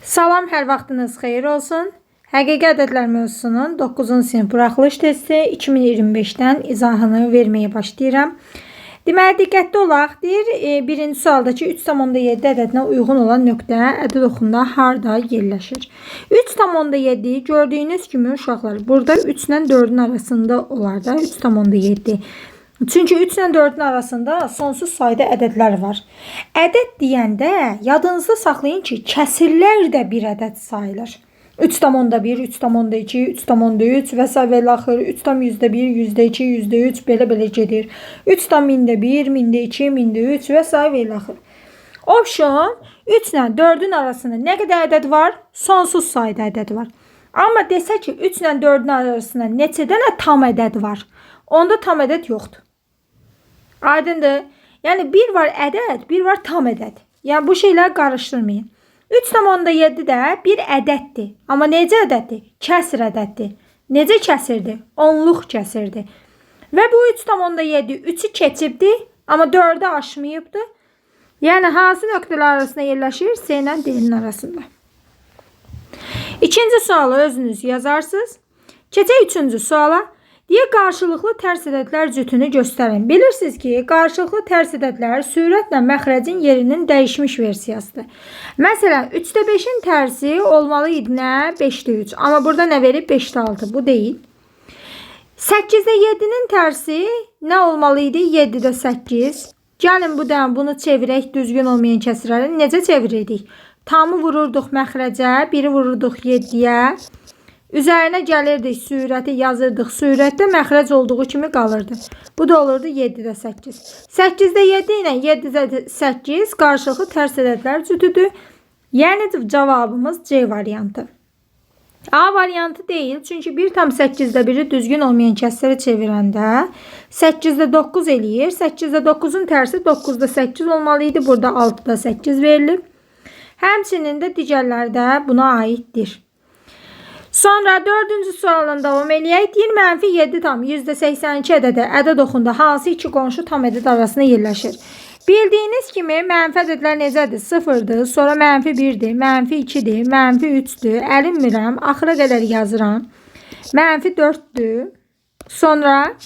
Salam, hər vaxtınız xeyir olsun. Həqiqi ədədlər mövzusunun 9-cu sinif buraxılış testi 2025-dən izahını verməyə başlayıram. Deməli, diqqətli olaq. Deyir, birinci sualdakı 3,7 ədədinə uyğun olan nöqtə ədəd oxunda harda yerləşir? 3,7 gördüyünüz kimi uşaqlar, burada 3 ilə 4-ün arasında olar da 3,7. Çünki 3 ilə 4-ün arasında sonsuz sayda ədədlər var. Ədəd deyəndə yadınızda saxlayın ki, kəsirlər də bir ədəd sayılır. 3,1, 3,2, 3,3 və s. və ilaxır. 3,1, %2, %3 belə-belə gedir. 3,1, 1002, 1003 və s. və ilaxır. Option 3 ilə 4-ün arasında nə qədər ədəd var? Sonsuz sayda ədəd var. Amma desə ki, 3 ilə 4-ün arasında neçə dənə tam ədəd var? Onda tam ədəd yoxdur. Aydındır? Yəni bir var ədəd, bir var tam ədəd. Yəni bu şeyləri qarışdırmayın. 3,7 də bir ədəddir. Amma necə ədəddir? Kəsr ədəddir. Necə kəsirdir? Onluq kəsirdir. Və bu 3,7 3-ü keçibdir, amma 4-ü aşmayıbdır. Yəni hansı nöqtələr arasında yerləşir? C ilə D-nin arasında. İkinci sualı özünüz yazarsınız. Keçək üçüncü suala. Deyə qarşılıqlı tərs ədədlər cütünü göstərin. Bilirsiniz ki, qarşılıqlı tərs ədədlər sürətlə məxrəcin yerinin dəyişmiş versiyasıdır. Məsələn, 3-də 5-in tərsi olmalı idi nə? 5-də 3. Amma burada nə verib? 5-də 6. Bu deyil. 8-də 7-nin tərsi nə olmalı idi? 7-də 8. Gəlin bu dəm bunu çevirək düzgün olmayan kəsirləri. Necə çevirirdik? Tamı vururduq məxrəcə, biri vururduq 7-yə. Üzərinə gəlirdik, sürəti yazırdıq. Sürətdə məxrəc olduğu kimi qalırdı. Bu da olurdu 7-də 8. 8-də 7 ilə 7-də 8 qarşılıqlı tərs ədədlər cütüdür. Yəni cavabımız C variantı. A variantı deyil. Çünki 1,8-də 1-i düzgün olmayan kəsrə çevirəndə 8-də 9 eləyir. 8-də 9-un tərsi 9-da 8 olmalı idi. Burada 6-da 8 verilib. Həmçinin də digərləri də buna aiddir. Sonra dördüncü sualla davam eləyək. Deyir, mənfi 7,82 ədədi ədəd oxunda hansı iki qonşu tam ədəd arasında yerləşir? Bildiyiniz kimi mənfi ədədlər necədir? 0-dır, sonra mənfi 1-dir, mənfi 2-dir, mənfi 3-dür. Əlinmirəm, axıra qədər yazıram. Mənfi 4-dür. Sonra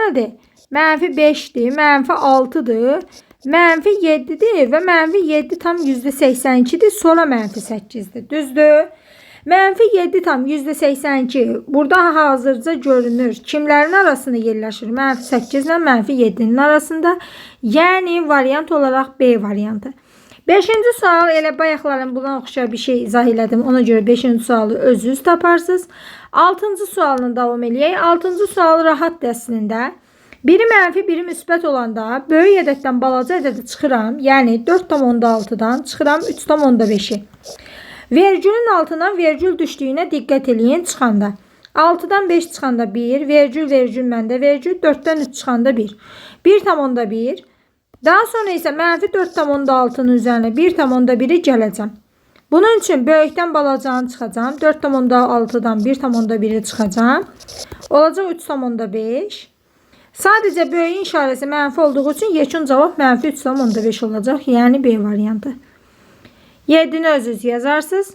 nədir? Mənfi 5-dir, mənfi 6-dır. Mənfi 7-dir və mənfi 7,82-dir. Sonra mənfi 8-dir. Düzdür? Mənfi 7,82 burada hazırca görünür. Kimlərin arasında yerləşir? Mənfi 8 ilə mənfi 7-nin arasında. Yəni variant olaraq B variantı. Beşinci sual elə bayaqların buna oxşar bir şey izah elədim. Ona görə beşinci sualı özünüz taparsınız. Altıncı sualını davam eləyək. Altıncı sual rahatdır əslində. Biri mənfi, biri müsbət olanda böyük ədəddən balaca ədədi çıxıram. Yəni 4,6-dan çıxıram 3,5-i. Vergülün altından vergül düşdüyünə diqqət eləyin çıxanda. 6-dan 5 çıxanda 1, vergül, vergül məndə vergül, 4-dən 3 çıxanda 1. 1,1. Daha sonra isə mənfi 4,6-nın üzərinə 1,1-i gələcəm. Bunun üçün böyükdən balacanı çıxacağam. 4,6-dan 1,1-i çıxacağam. Olacaq 3,5. Sadəcə böyüyün işarəsi mənfi olduğu üçün yekun cavab mənfi 3,5 olacaq. Yəni B variantı. 7-ni özünüz yazarsınız.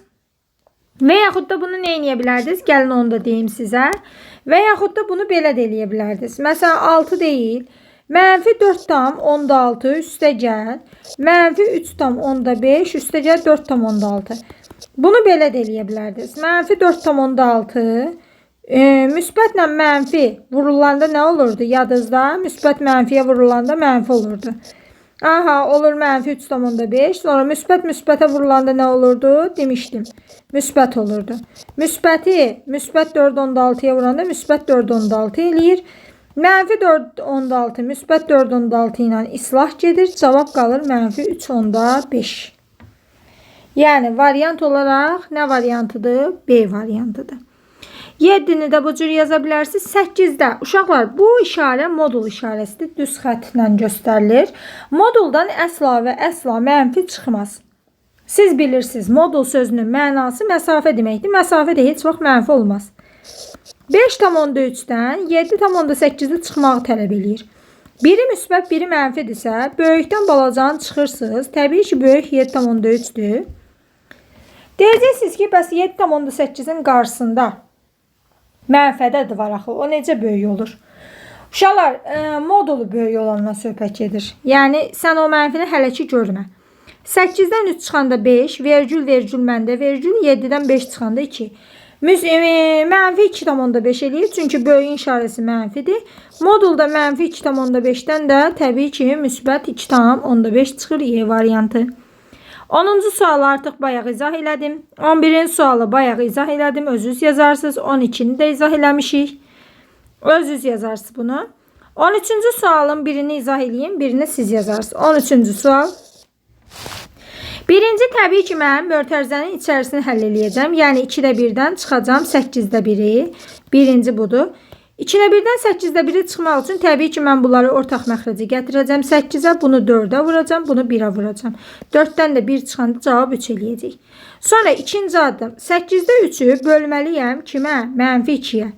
Və yaxud da bunu nə eləyə bilərdiniz? Gəlin onu da deyim sizə. Və yaxud da bunu belə də eləyə bilərdiniz. Məsələn 6 deyil. Mənfi 4,6 üstə gəl. Mənfi 3,5 üstə gəl 4,6. Bunu belə də eləyə bilərdiniz. Mənfi 4,6 müsbətlə mənfi vurulanda nə olurdu? Yadınızda müsbət mənfiyə vurulanda mənfi olurdu. Aha, olur mənfi 3,5. Sonra müsbət müsbətə vurulanda nə olurdu? Demişdim. Müsbət olurdu. Müsbəti müsbət 4,6-ya vuranda müsbət 4,6 eləyir. Mənfi 4,6 müsbət 4,6 ilə islah gedir. Cavab qalır mənfi 3,5. Yəni variant olaraq nə variantıdır? B variantıdır. 7-ni də bu cür yaza bilərsiniz. 8-də uşaqlar bu işarə modul işarəsidir. Düz xəttlə göstərilir. Moduldan əsla və əsla mənfi çıxmaz. Siz bilirsiniz, modul sözünün mənası məsafə deməkdir. Məsafə də heç vaxt mənfi olmaz. 5,3-dən 7,8-i çıxmağı tələb eləyir. Biri müsbət, biri mənfidirsə, böyükdən balacanı çıxırsınız. Təbii ki, böyük 7,3-dür. Deyəcəksiniz ki, bəs 7,8-in qarşısında mənfi ədədi var axı. O necə böyük olur? Uşaqlar, modulu böyük olandan söhbət gedir. Yəni, sən o mənfini hələ ki görmə. 8-dən 3 çıxanda 5, vergül, vergül məndə, vergül, 7-dən 5 çıxanda 2. Mənfi 2,5 eləyir. Çünki böyüyün işarəsi mənfidir. Modulda mənfi 2,5-dən də təbii ki, müsbət 2,5 çıxır Y variantı. 10-cu sualı artıq bayaq izah elədim. 11-ci sualı bayaq izah elədim. Özünüz yazarsınız. 12-ni də izah eləmişik. Özünüz yazarsınız bunu. 13-cü sualın birini izah eləyim, birini siz yazarsınız. 13-cü sual. Birinci təbii ki, mən mötərizənin içərisini həll eləyəcəm. Yəni 2-də 1-dən çıxacağam 8-də 1-i. Birinci budur. 2-də 1-dən 8-də 1-i çıxmaq üçün təbii ki, mən bunları ortaq məxrəcə gətirəcəm. 8-ə bunu 4-ə vuracam, bunu 1-ə vuracam. 4-dən də 1 çıxanda cavab 3 eləyəcək. Sonra ikinci addım. 8-də 3-ü bölməliyəm kimə? Mənfi 2-yə.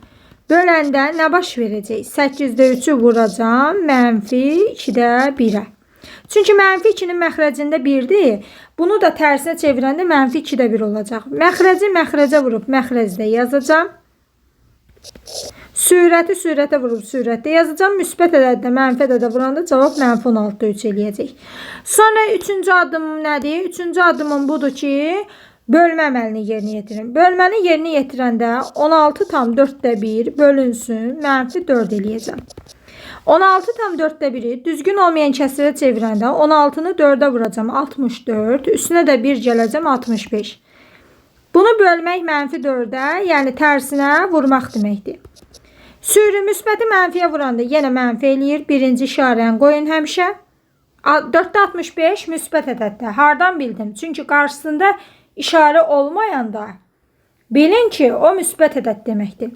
Böləndə nə baş verəcək? 8-də 3-ü vuracam mənfi 2-də 1-ə. Çünki mənfi 2-nin məxrəcində 1-dir. Bunu da tərsinə çevirəndə mənfi 2-də 1 olacaq. Məxrəci məxrəcə vurub məxrəcdə yazacam. Sürəti sürətə vurub sürətdə yazacam. Müsbət ədəddə mənfi ədədə vuranda cavab mənfi 16-da 3 eləyəcək. Sonra üçüncü addımım nədir? Üçüncü addımım budur ki, bölmə əməlini yerinə yetirim. Bölməni yerinə yetirəndə 16,4-də 1 bölünsün, mənfi 4 eləyəcəm. 16,4-də 1-i düzgün olmayan kəsirə çevirəndə 16-nı 4-ə vuracam 64, üstünə də 1 gələcəm 65. Bunu bölmək mənfi 4-ə, yəni tərsinə vurmaq deməkdir. Sürü müsbəti mənfiyə vuranda yenə mənfi eləyir. Birinci işarəni qoyun həmişə. 4-də 65 müsbət ədəddir. Hardan bildim? Çünki qarşısında işarə olmayanda bilin ki, o müsbət ədəd deməkdir.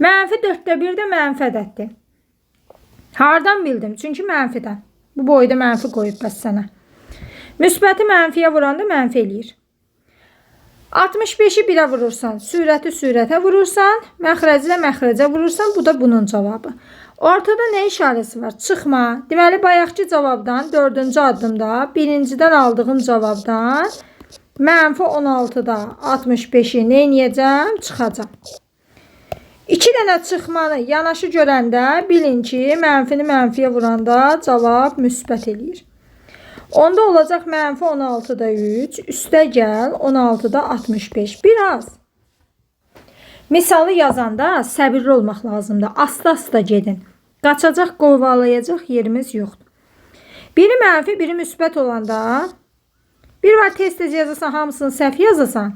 Mənfi 4-də 1 də mənfi ədəddir. Hardan bildim? Çünki mənfidən. Bu boyda mənfi qoyub bəs sənə. Müsbəti mənfiyə vuranda mənfi eləyir. 65-i 1-ə vurursan, sürəti sürətə vurursan, məxrəci də məxrəcə vurursan, bu da bunun cavabı. Ortada nə işarəsi var? Çıxma. Deməli, bayaqki cavabdan, 4-cü addımda, birincidən aldığım cavabdan mənfi 16-da 65-i nə eləyəcəm? Çıxacam. 2 dənə çıxmanı yanaşı görəndə bilin ki, mənfini mənfiyə vuranda cavab müsbət eləyir. Onda olacaq mənfi 16-da 3, üstə gəl 16-da 65. Biraz misalı yazanda səbirli olmaq lazımdır. Asta-asta gedin. Qaçacaq, qovalayacaq yerimiz yoxdur. Biri mənfi, biri müsbət olanda bir var tez-tez yazasan, hamısını səhv yazasan.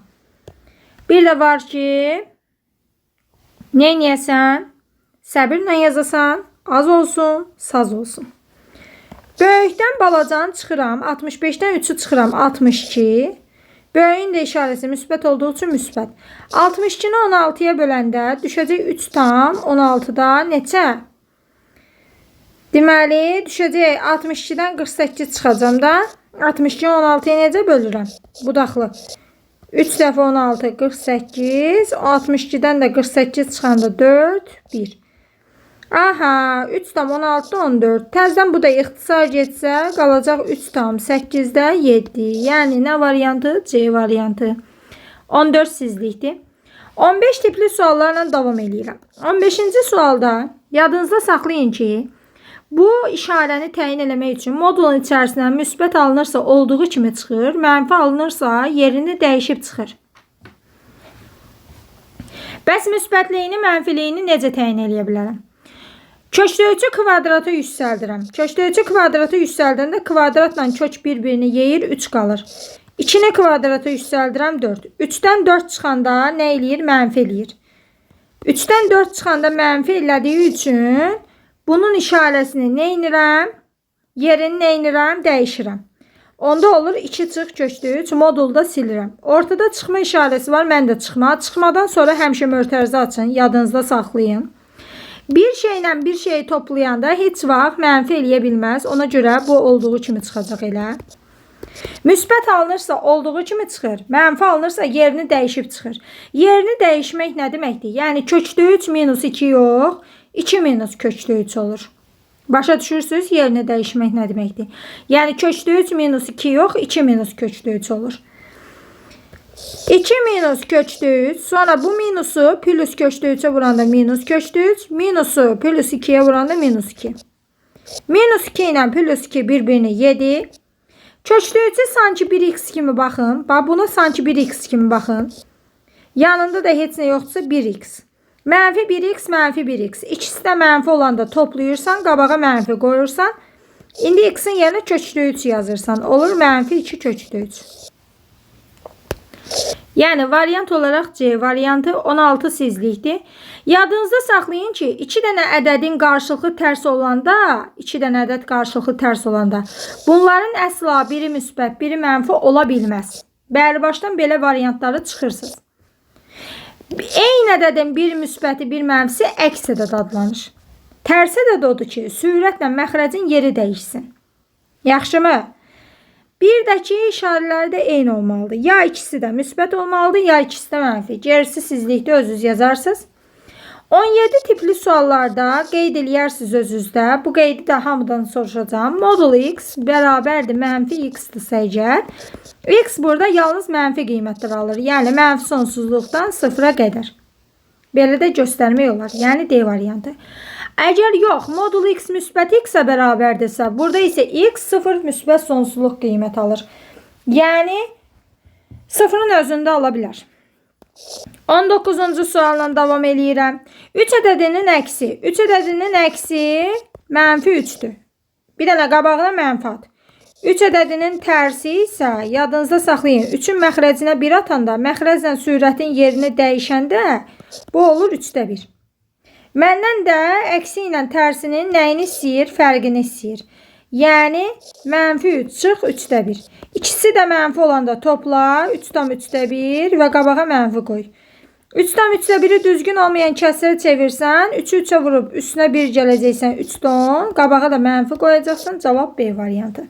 Bir də var ki, nə eləyəsən? Səbirlə yazasan, az olsun, saz olsun. Böyükdən balacanı çıxıram. 65-dən 3-ü çıxıram. 62. Böyüyün də işarəsi müsbət olduğu üçün müsbət. 62-ni 16-ya böləndə düşəcək 3,16-da neçə? Deməli, düşəcək 62-dən 48 çıxacam da. 62-ni 16-ya necə bölürəm? Budaqlı. 3 dəfə 16, 48. 62-dən də 48 çıxanda 4, 1. Aha, 3,16 14. Təzədən bu da ixtisar getsə, qalacaq 3,8-də 7. Yəni nə variantı? C variantı. 14 sizlikdir. 15 tipli suallarla davam eləyirəm. 15-ci sualda yadınızda saxlayın ki, bu işarəni təyin eləmək üçün modulun içərisindən müsbət alınırsa olduğu kimi çıxır, mənfi alınırsa yerini dəyişib çıxır. Bəs müsbətliyini, mənfiliyini necə təyin eləyə bilərəm? Kökdə 3-ü kvadrata yüksəldirəm. Kökdə 3-ü kvadrata yüksəldəndə kvadratla kök bir-birini yeyir, 3 qalır. 2-ni kvadrata yüksəldirəm, 4. 3-dən 4 çıxanda nə eləyir? Mənfi eləyir. 3-dən 4 çıxanda mənfi elədiyi üçün bunun işarəsini nə edirəm? Yerini nə edirəm? Dəyişirəm. Onda olur 2 çıx kökdə 3 modulda silirəm. Ortada çıxma işarəsi var, mən də çıxma. Çıxmadan sonra həmişə mötərizə açın, yadınızda saxlayın. Bir şeylə bir şeyi toplayanda heç vaxt mənfi eləyə bilməz. Ona görə bu olduğu kimi çıxacaq elə. Müsbət alınırsa olduğu kimi çıxır. Mənfi alınırsa yerini dəyişib çıxır. Yerini dəyişmək nə deməkdir? Yəni kökdə 3 minus 2 yox, 2 minus kökdə 3 olur. Başa düşürsünüz yerini dəyişmək nə deməkdir? Yəni kökdə 3 minus 2 yox, 2 minus kökdə 3 olur. 2 minus kökdə 3, sonra bu minusu plus kökdə 3'e vuranda minus kökdə 3, minusu plus 2'ye vuranda minus 2. Minus 2 ilə plus 2 bir-birini yedi. Kökdə 3'e sanki 1x kimi baxın. Bax buna sanki 1x kimi baxın. Yanında da heç nə yoxdursa 1x. Mənfi 1x, mənfi 1x. İkisi də mənfi olanda toplayırsan, qabağa mənfi qoyursan. İndi x-in yerinə kökdə 3 yazırsan. Olur mənfi 2 kökdə 3. Yəni variant olaraq C variantı 16 sizlikdir. Yadınızda saxlayın ki, 2 dənə ədədin qarşılıqlı tərs olanda, 2 dənə ədəd qarşılıqlı tərs olanda bunların əsla biri müsbət, biri mənfi ola bilməz. Bəli, başdan belə variantları çıxırsınız. Eyni ədədin bir müsbəti, bir mənfisi əks ədəd adlanır. Tərs ədəd odur ki, sürətlə məxrəcin yeri dəyişsin. Yaxşımı? Bir də ki, işarələri də eyni olmalıdır. Ya ikisi də müsbət olmalıdır, ya ikisi də mənfi. Gerisi sizlikdə özünüz yazarsınız. 17 tipli suallarda qeyd eləyərsiniz özünüzdə. Bu qeydi də hamıdan soruşacağam. Modul x bərabərdir mənfi x-dirsə əgər. X burada yalnız mənfi qiymətlər alır. Yəni mənfi sonsuzluqdan 0-a qədər. Belə də göstərmək olar. Yəni D variantı. Əgər yox, modul x müsbət x-ə bərabərdirsə, burada isə x 0 müsbət sonsuzluq qiymət alır. Yəni 0-ın özündə ala bilər. 19-cu sualla davam eləyirəm. 3 ədədinin əksi. 3 ədədinin əksi mənfi 3-dür. Bir dənə qabağına mənfi at. 3 ədədinin tərsi isə yadınızda saxlayın. 3-ün məxrəcinə 1 atanda, məxrəclə sürətin yerini dəyişəndə bu olur 3-də 1. Məndən də əksi ilə tərsinin nəyini istəyir? Fərqini istəyir. Yəni mənfi 3 çıx 3-də 1. İkisi də mənfi olanda topla 3,3-də 1 və qabağa mənfi qoy. 3,3-də 1-i düzgün olmayan kəsrə çevirsən, 3-ü 3-ə vurub üstünə 1 gələcəksən 3,10, qabağa da mənfi qoyacaqsan. Cavab B variantı.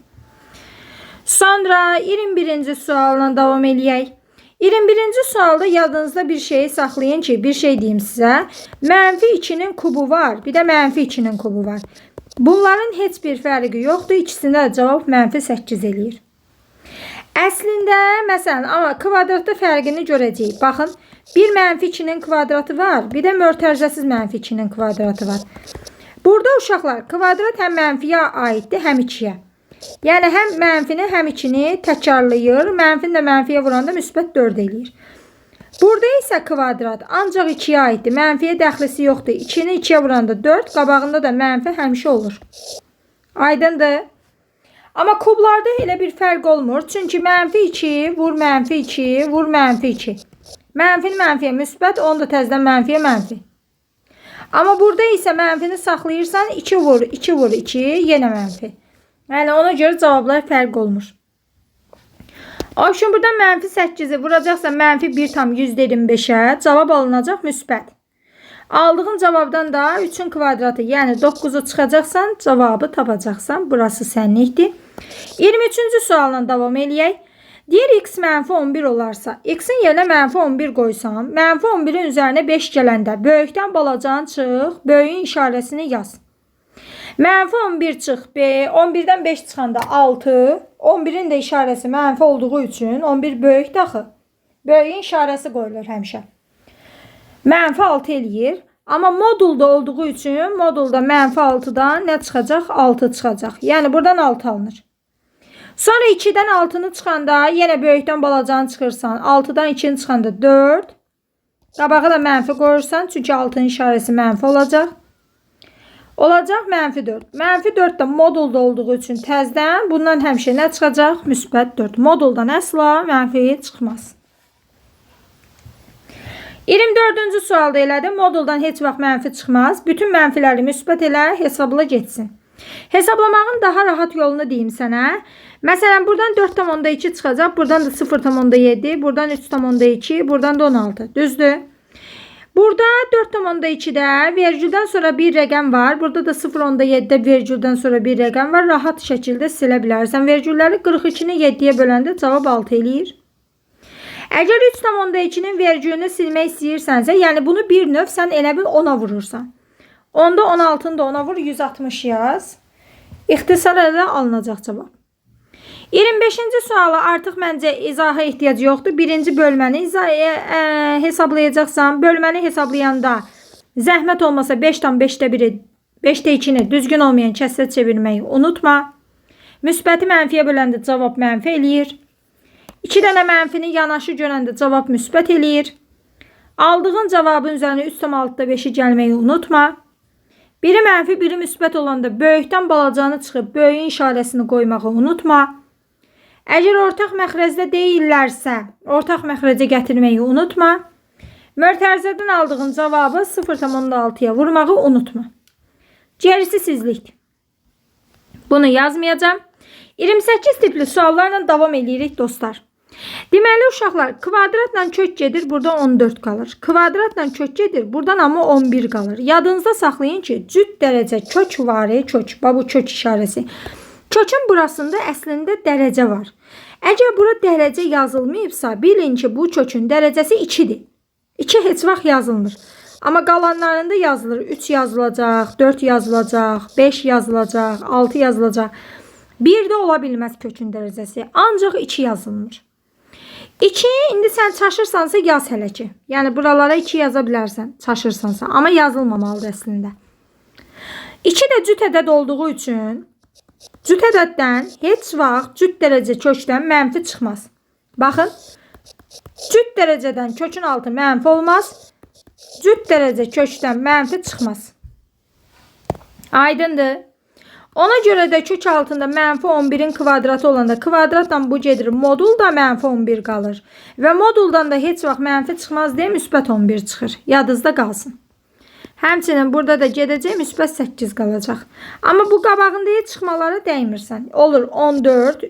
Sonra 21-ci sualla davam eləyək. 21-ci sualda yadınızda bir şeyi saxlayın ki, bir şey deyim sizə. Mənfi 2-nin kubu var, bir də mənfi 2-nin kubu var. Bunların heç bir fərqi yoxdur. İkisində də cavab mənfi 8 eləyir. Əslində, məsələn, amma kvadratda fərqini görəcəyik. Baxın, bir mənfi 2-nin kvadratı var, bir də mötərizəsiz mənfi 2-nin kvadratı var. Burada uşaqlar, kvadrat həm mənfiyə aiddir, həm 2-yə. Yəni həm mənfini, həm 2-ni təkrarlayır. Mənfini də mənfiyə vuranda müsbət 4 eləyir. Burada isə kvadrat ancaq 2-yə aiddir. Mənfiyə dəxlisi yoxdur. 2-ni 2-yə vuranda 4, qabağında da mənfi həmişə olur. Aydındır? Amma kublarda elə bir fərq olmur. Çünki mənfi 2 vur mənfi 2 vur mənfi 2. Mənfini mənfiyə müsbət, onu da təzədən mənfiyə mənfi. Amma burada isə mənfini saxlayırsan, 2 vur 2 vur 2, yenə mənfi. Yəni ona görə cavablar fərq olmur. Şimdi buradan mənfi 8-i vuracaqsan mənfi 1,25-ə cavab alınacaq müsbət. Aldığın cavabdan da 3-ün kvadratı, yəni 9-u çıxacaqsan, cavabı tapacaqsan. Burası sənlikdir. 23-cü sualla davam eləyək. Deyir x mənfi 11 olarsa, x-in yerinə mənfi 11 qoysam, mənfi 11-in üzərinə 5 gələndə böyükdən balacanı çıx, böyüyün işarəsini yaz. Mənfi 11 çıx B, 11-dən 5 çıxanda 6, 11-in də işarəsi mənfi olduğu üçün 11 böyükdür axı. Böyüyün işarəsi qoyulur həmişə. Mənfi 6 eləyir. Amma modulda olduğu üçün modulda mənfi 6-dan nə çıxacaq? 6 çıxacaq. Yəni buradan 6 alınır. Sonra 2-dən 6-nı çıxanda yenə böyükdən balacanı çıxırsan. 6-dan 2-ni çıxanda 4. Qabağa da mənfi qoyursan. Çünki 6-nın işarəsi mənfi olacaq. Olacaq mənfi 4. Mənfi 4 də modulda olduğu üçün təzdən bundan həmişə nə çıxacaq? Müsbət 4. Moduldan əsla mənfi çıxmaz. 24-cü sualda elədim. Moduldan heç vaxt mənfi çıxmaz. Bütün mənfiləri müsbət elə, hesabla getsin. Hesablamağın daha rahat yolunu deyim sənə. Məsələn, buradan 4,2 çıxacaq. Buradan da 0,7, buradan 3,2, buradan da 16. Düzdür? Burada 4,2-də vergüldən sonra bir rəqəm var. Burada da 0,7-də vergüldən sonra bir rəqəm var. Rahat şəkildə silə bilərsən. Vergülləri 42-ni 7-yə böləndə cavab 6 eləyir. Əgər 3,2-nin vergülünü silmək istəyirsənsə, yəni bunu bir növ sən elə bil 10-a vurursan. Onda 16-nı da 10-a vur, 160 yaz. İxtisar elə alınacaq cavab. 25-ci suala artıq məncə izaha ehtiyac yoxdur. Birinci bölməni hesablayacaqsan. Bölməni hesablayanda zəhmət olmasa 5,5-də 1-i, 5-də 2-ni düzgün olmayan kəsrə çevirməyi unutma. Müsbəti mənfiyə böləndə cavab mənfi eləyir. 2 dənə mənfini yanaşı görəndə cavab müsbət eləyir. Aldığın cavabın üzərinə 3,6-da 5-i gəlməyi unutma. Biri mənfi, biri müsbət olanda böyükdən balacanı çıxıb böyüyün işarəsini qoymağı unutma. Əgər ortaq məxrəcdə deyillərsə, ortaq məxrəcə gətirməyi unutma. Mötərizədən aldığın cavabı 0,6-ya vurmağı unutma. Gerisi sizlikdir. Bunu yazmayacağım. 28 tipli suallarla davam edirik dostlar. Deməli uşaqlar, kvadratla kök gedir, burada 14 qalır. Kvadratla kök gedir, buradan amma 11 qalır. Yadınızda saxlayın ki, cüt dərəcə kök var, kök, bax bu kök işarəsi. Kökün burasında əslində dərəcə var. Əgər bura dərəcə yazılmayıbsa, bilin ki, bu kökün dərəcəsi 2-dir. 2 heç vaxt yazılmır. Amma qalanlarında yazılır. 3 yazılacaq, 4 yazılacaq, 5 yazılacaq, 6 yazılacaq. 1 də ola bilməz kökün dərəcəsi. Ancaq 2 yazılmır. 2 indi sən çaşırsansa yaz hələ ki. Yəni buralara 2 yaza bilərsən çaşırsansa. Amma yazılmamalıdır əslində. 2 də cüt ədəd olduğu üçün cüt ədəddən heç vaxt cüt dərəcə kökdən mənfi çıxmaz. Baxın, cüt dərəcədən kökün altı mənfi olmaz. Cüt dərəcə kökdən mənfi çıxmaz. Aydındır. Ona görə də kök altında mənfi 11-in kvadratı olanda kvadratla bu gedir. Modul da mənfi 11 qalır. Və moduldan da heç vaxt mənfi çıxmaz deyə müsbət 11 çıxır. Yadınızda qalsın. Həmçinin burada da gedəcək müsbət 8 qalacaq. Amma bu qabağında çıxmalara dəymirsən. Olur 14,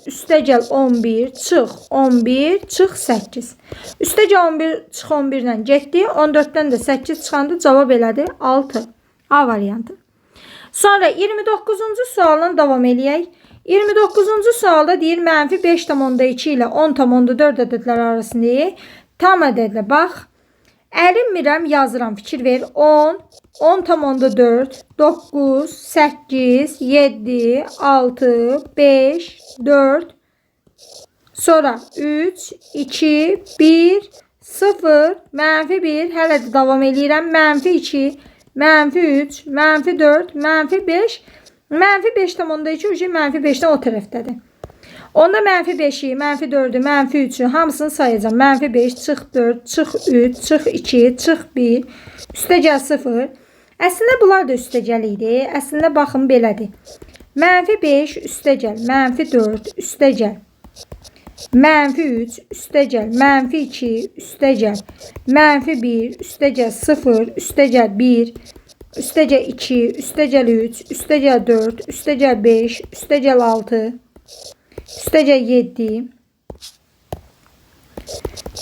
üstəgəl 11, çıx 11, çıx 8. Üstəgəl 11, çıx 11 ilə getdi. 14-dən də 8 çıxanda cavab elədi 6. A variantı. Sonra 29-cu sualla davam eləyək. 29-cu sualda deyir mənfi 5,2 ilə 10,4 ədədlər arasında tam ədədlə bax. Ərinmirəm, yazıram, fikir ver. 10, 10,4, 9, 8, 7, 6, 5, 4, sonra 3, 2, 1, 0, mənfi 1, hələ də davam eləyirəm, mənfi 2, mənfi 3, mənfi 4, mənfi 5, mənfi 5,2 uje mənfi 5-dən o tərəfdədir. Onda mənfi 5-i, mənfi 4-ü, mənfi 3-ü hamısını sayacağam. Mənfi 5, çıx 4, çıx 3, çıx 2, çıx 1, üstəgəl 0. Əslində bunlar da üstəgəl idi. Əslində baxın belədir. Mənfi 5, üstəgəl, mənfi 4, üstəgəl, mənfi 3, üstəgəl, mənfi 2, üstəgəl, mənfi 1, üstəgəl 0, üstəgəl 1, üstəgəl 2, üstəgəl 3, üstəgəl 4, üstəgəl 5, üstəgəl 6, üstəgəl 7,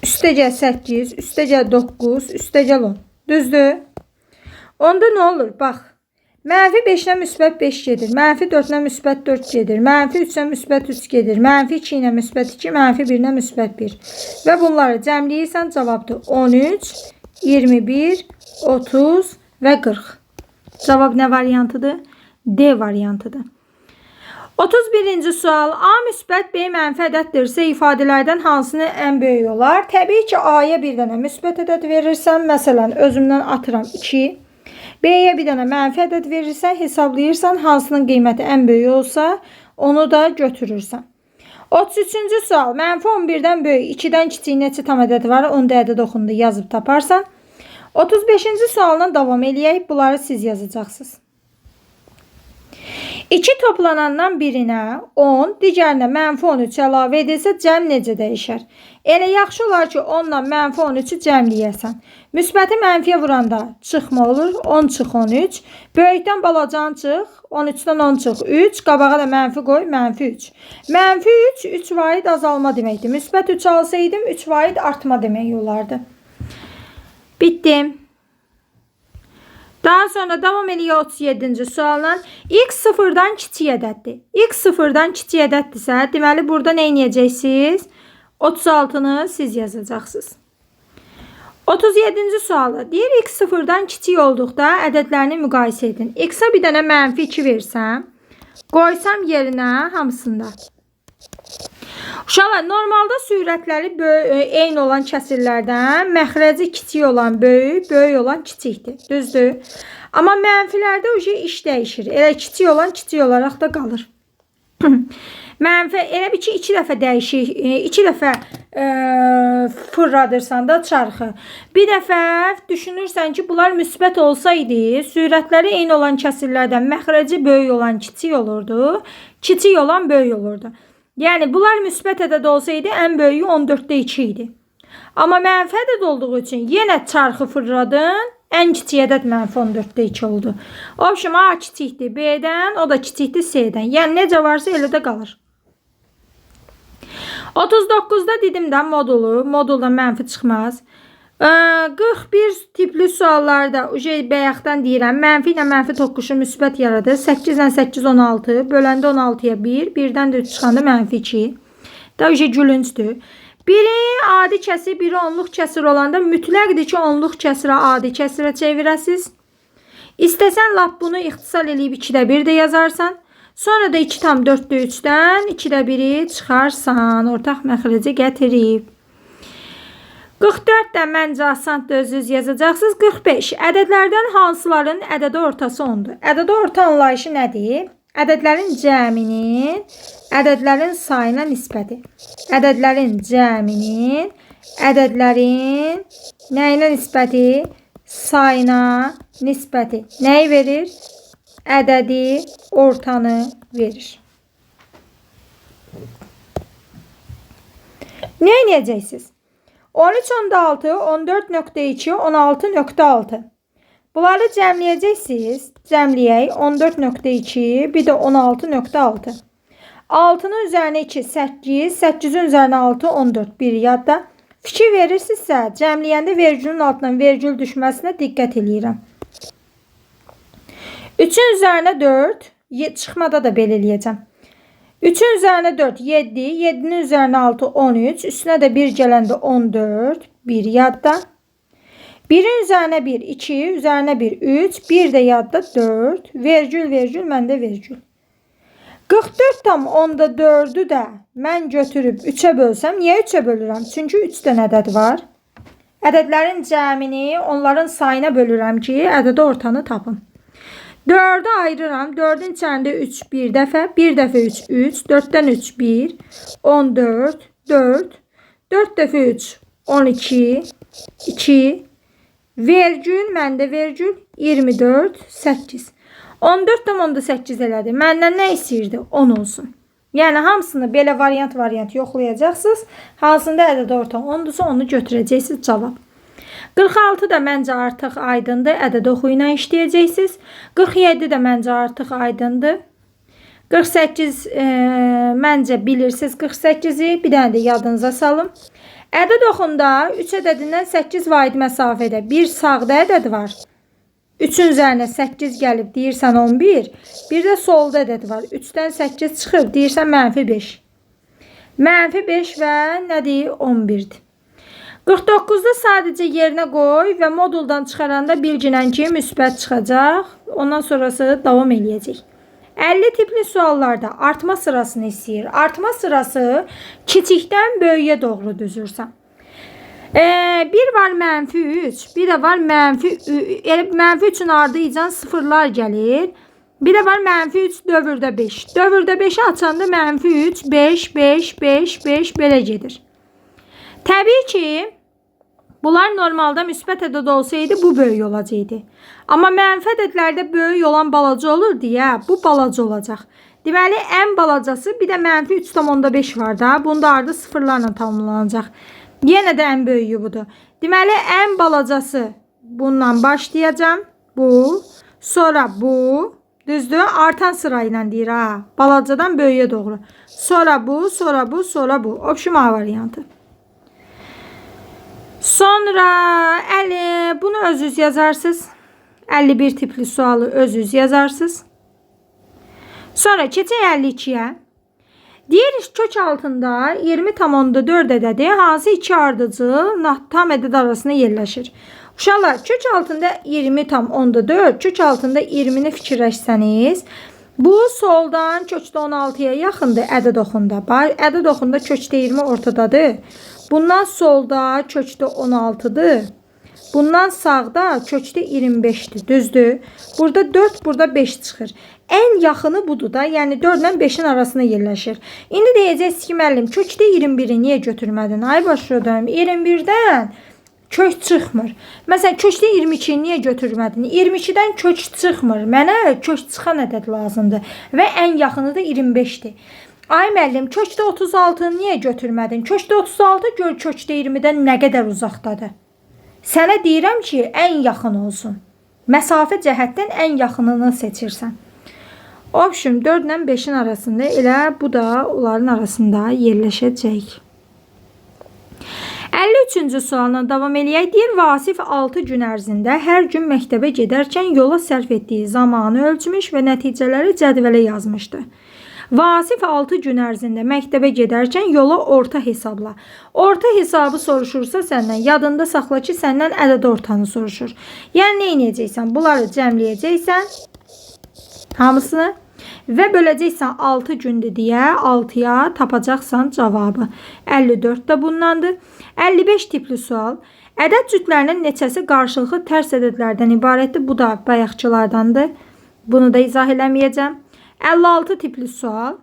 üstəgəl 8, üstəgəl 9, üstəgəl 10. Düzdür? Onda nə olur? Bax, mənfi 5-nə müsbət 5 gedir, mənfi 4-nə müsbət 4 gedir, mənfi 3-ə müsbət 3 gedir, mənfi 2 ilə müsbət 2, mənfi 1-nə müsbət 1. Və bunları cəmləyirsən, cavabdır 13, 21, 30 və 40. Cavab nə variantıdır? D variantıdır. 31-ci sual. A müsbət, B mənfi ədəddirsə ifadələrdən hansını ən böyük olar? Təbii ki, A-ya bir dənə müsbət ədəd verirsən. Məsələn, özümdən atıram 2. B-yə bir dənə mənfi ədəd verirsən, hesablayırsan hansının qiyməti ən böyük olsa, onu da götürürsən. 33-cü sual. Mənfi 11-dən böyük, 2-dən kiçik neçə tam ədəd var? Onu da ədəd oxunda yazıb taparsan. 35-ci sualla davam eləyək. Bunları siz yazacaqsınız. 2 toplanandan birinə 10, digərinə mənfi 13 əlavə edilsə cəm necə dəyişər? Elə yaxşı olar ki, 10 ilə mənfi 13-ü cəmləyəsən. Müsbəti mənfiyə vuranda çıxma olur. 10 çıx 13. Böyükdən balacan çıx. 13-dən 10 çıx 3. Qabağa da mənfi qoy. Mənfi 3. Mənfi 3, 3 vahid azalma deməkdir. Müsbət 3 alsaydım 3 vahid artma demək olardı. Bitdi. Daha sonra davam eləyək 37-ci sualla. X sıfırdan kiçik ədəddir. X sıfırdan kiçik ədəddirsə, deməli burada nə edəcəksiniz? 36-nı siz yazacaqsınız. 37-ci sualda deyir x sıfırdan kiçik olduqda ədədlərini müqayisə edin. X-a bir dənə mənfi 2 versəm, qoysam yerinə hamısında. Uşaqlar, normalda sürətləri eyni olan kəsirlərdən məxrəci kiçik olan böyük, böyük olan kiçikdir. Düzdür? Amma mənfilərdə iş dəyişir. Elə kiçik olan kiçik olaraq da qalır. Mənfi elə bir ki, 2 dəfə dəyişir, 2 dəfə fırladırsan da çarxı. Bir dəfə düşünürsən ki, bunlar müsbət olsaydı, sürətləri eyni olan kəsirlərdən məxrəci böyük olan kiçik olurdu, kiçik olan böyük olurdu. Yəni, bunlar müsbət ədəd olsaydı, ən böyüyü 14-də 2 idi. Amma mənfi ədəd olduğu üçün yenə çarxı fırladın, ən kiçik ədəd mənfi 14-də 2 oldu. Obşim, A kiçikdir B-dən, o da kiçikdir C-dən. Yəni, necə varsa elə də qalır. 39-da dedim də modulu, modulda mənfi çıxmaz. 41 tipli suallarda, bayaqdan deyirəm, mənfi ilə mənfi toqquşu müsbət yaradır. 8 ilə 8, 16, böləndə 16-ya 1, 1-dən də 3 çıxanda mənfi 2. Da gülüncdür. Biri adi kəsir, biri onluq kəsir olanda mütləqdir ki, onluq kəsirə adi kəsirə çevirəsiz. İstəsən lap bunu ixtisar eləyib 2-də 1 də yazarsan. Sonra da 2,4-də 3-dən 2-də 1-i çıxarsan. Ortaq məxrəci gətirib. 44 də məncə asandır, özünüz yazacaqsınız. 45. Ədədlərdən hansıların ədədi ortası 10-dur? Ədədi orta anlayışı nədir? Ədədlərin cəminin ədədlərin sayına nisbəti. Ədədlərin cəminin ədədlərin nəyinə nisbəti? Sayına nisbəti. Nəyi verir? Ədədi ortanı verir. Nə edəcəksiniz? 13.6, 14.2, 16.6. Bunları cəmləyəcəksiniz. Cəmləyək. 14.2, bir də 16.6. 6-nın üzərinə 2, 8, 8-in üzərinə 6, 14. 1 yadda. Fikir verirsinizsə, cəmləyəndə vergülün altından vergül düşməsinə diqqət eləyirəm. 3-ün üzərinə 4, çıxmada da belə eləyəcəm. 3-ün üzərinə 4, 7, 7-nin üzərinə 6, 13, üstünə də 1 gələndə 14, 1 yadda. 1-in üzərinə 1, 2, üzərinə 1, 3, 1 də yadda 4, vergül, vergül, məndə vergül. 44,4-ü də mən götürüb 3-ə bölsəm, niyə 3-ə bölürəm? Çünki 3 dənə ədəd var. Ədədlərin cəmini onların sayına bölürəm ki, ədədi ortanı tapım. 4-ü ayırıram. 4-ün içərisində 3 bir dəfə, 1 dəfə 3, 3, 4-dən 3, 1, 14, 4, 4 dəfə 3, 12, 2, vergül, məndə vergül, 24, 8. 14,8 elədi. Məndən nə istəyirdi? 10 olsun. Yəni, hamısını belə variant yoxlayacaqsınız. Hansında ədəd orta 10-dursa onu götürəcəksiniz cavab. 46 da məncə artıq aydındır. Ədəd oxu ilə işləyəcəksiniz. 47 də məncə artıq aydındır. 48 məncə bilirsiniz 48-i. Bir dənə də yadınıza salın. Ədəd oxunda 3 ədədindən 8 vahid məsafədə bir sağda ədəd var. 3-ün üzərinə 8 gəlib deyirsən 11. Bir də solda ədəd var. 3-dən 8 çıxır deyirsən mənfi 5. Mənfi 5 və nədir? 11-dir. 49-da sadəcə yerinə qoy və moduldan çıxaranda bilginən ki, müsbət çıxacaq. Ondan sonrası davam eləyəcək. 50 tipli suallarda artma sırasını istəyir. Artma sırası kiçikdən böyüyə doğru düzürsən. Bir var mənfi 3, bir də var mənfi, elə mənfi 3-ün ardıcan sıfırlar gəlir. Bir də var mənfi 3 dövrdə 5. Dövrdə 5-i açanda mənfi 3, 5, 5, 5, 5 belə gedir. Təbii ki, bunlar normalda müsbət ədəd olsaydı bu böyük olacaqdı. Amma mənfi ədədlərdə böyük olan balaca olur deyə bu balaca olacaq. Deməli, ən balacası bir də mənfi 3,5 var da. Bunda ardı sıfırlarla tamamlanacaq. Yenə də ən böyüyü budur. Deməli, ən balacası bundan başlayacağam. Bu, sonra bu. Düzdür? Artan sırayla deyir ha. Balacadan böyüyə doğru. Sonra bu, sonra bu, sonra bu. Opşum A variantı. Sonra 50, bunu özünüz yazarsınız. 51 tipli sualı özünüz yazarsınız. Sonra keçək 52-yə. Deyir kök altında 20,4 ədədi hansı iki ardıcıl tam ədəd arasında yerləşir. Uşaqlar, kök altında 20,4, kök altında 20-ni fikirləşsəniz, bu soldan kökdə 16-ya yaxındır ədəd oxunda. Ədəd oxunda kökdə 20 ortadadır. Bundan solda kökdə 16-dır. Bundan sağda kökdə 25-dir. Düzdür? Burada 4, burada 5 çıxır. Ən yaxını budur da, yəni 4 ilə 5-in arasında yerləşir. İndi deyəcəksiniz ki, müəllim, kökdə 21-i niyə götürmədin? Ay başladım, 21-dən kök çıxmır. Məsələn, kökdə 22-ni niyə götürmədin? 22-dən kök çıxmır. Mənə kök çıxan ədəd lazımdır və ən yaxını da 25-dir. Ay müəllim, kökdə 36-nı niyə götürmədin? Kökdə 36 gör kökdə 20-dən nə qədər uzaqdadır. Sənə deyirəm ki, ən yaxın olsun. Məsafə cəhətdən ən yaxınını seçirsən. Opşum 4 ilə 5-in arasında elə bu da onların arasında yerləşəcək. 53-cü sualla davam eləyək. Deyir, Vasif 6 gün ərzində hər gün məktəbə gedərkən yola sərf etdiyi zamanı ölçmüş və nəticələri cədvələ yazmışdı. Vasif 6 gün ərzində məktəbə gedərkən yola orta hesabla. Orta hesabı soruşursa səndən, yadında saxla ki, səndən ədəd ortanı soruşur. Yəni, nə edəcəksən? Bunları cəmləyəcəksən hamısını və böləcəksən 6 gündür deyə 6-ya tapacaqsan cavabı. 54 də bundandır. 55 tipli sual. Ədəd cütlərinin neçəsi qarşılıqlı tərs ədədlərdən ibarətdir? Bu da bayaqçılardandır. Bunu da izah eləməyəcəm. 56 tipli sual.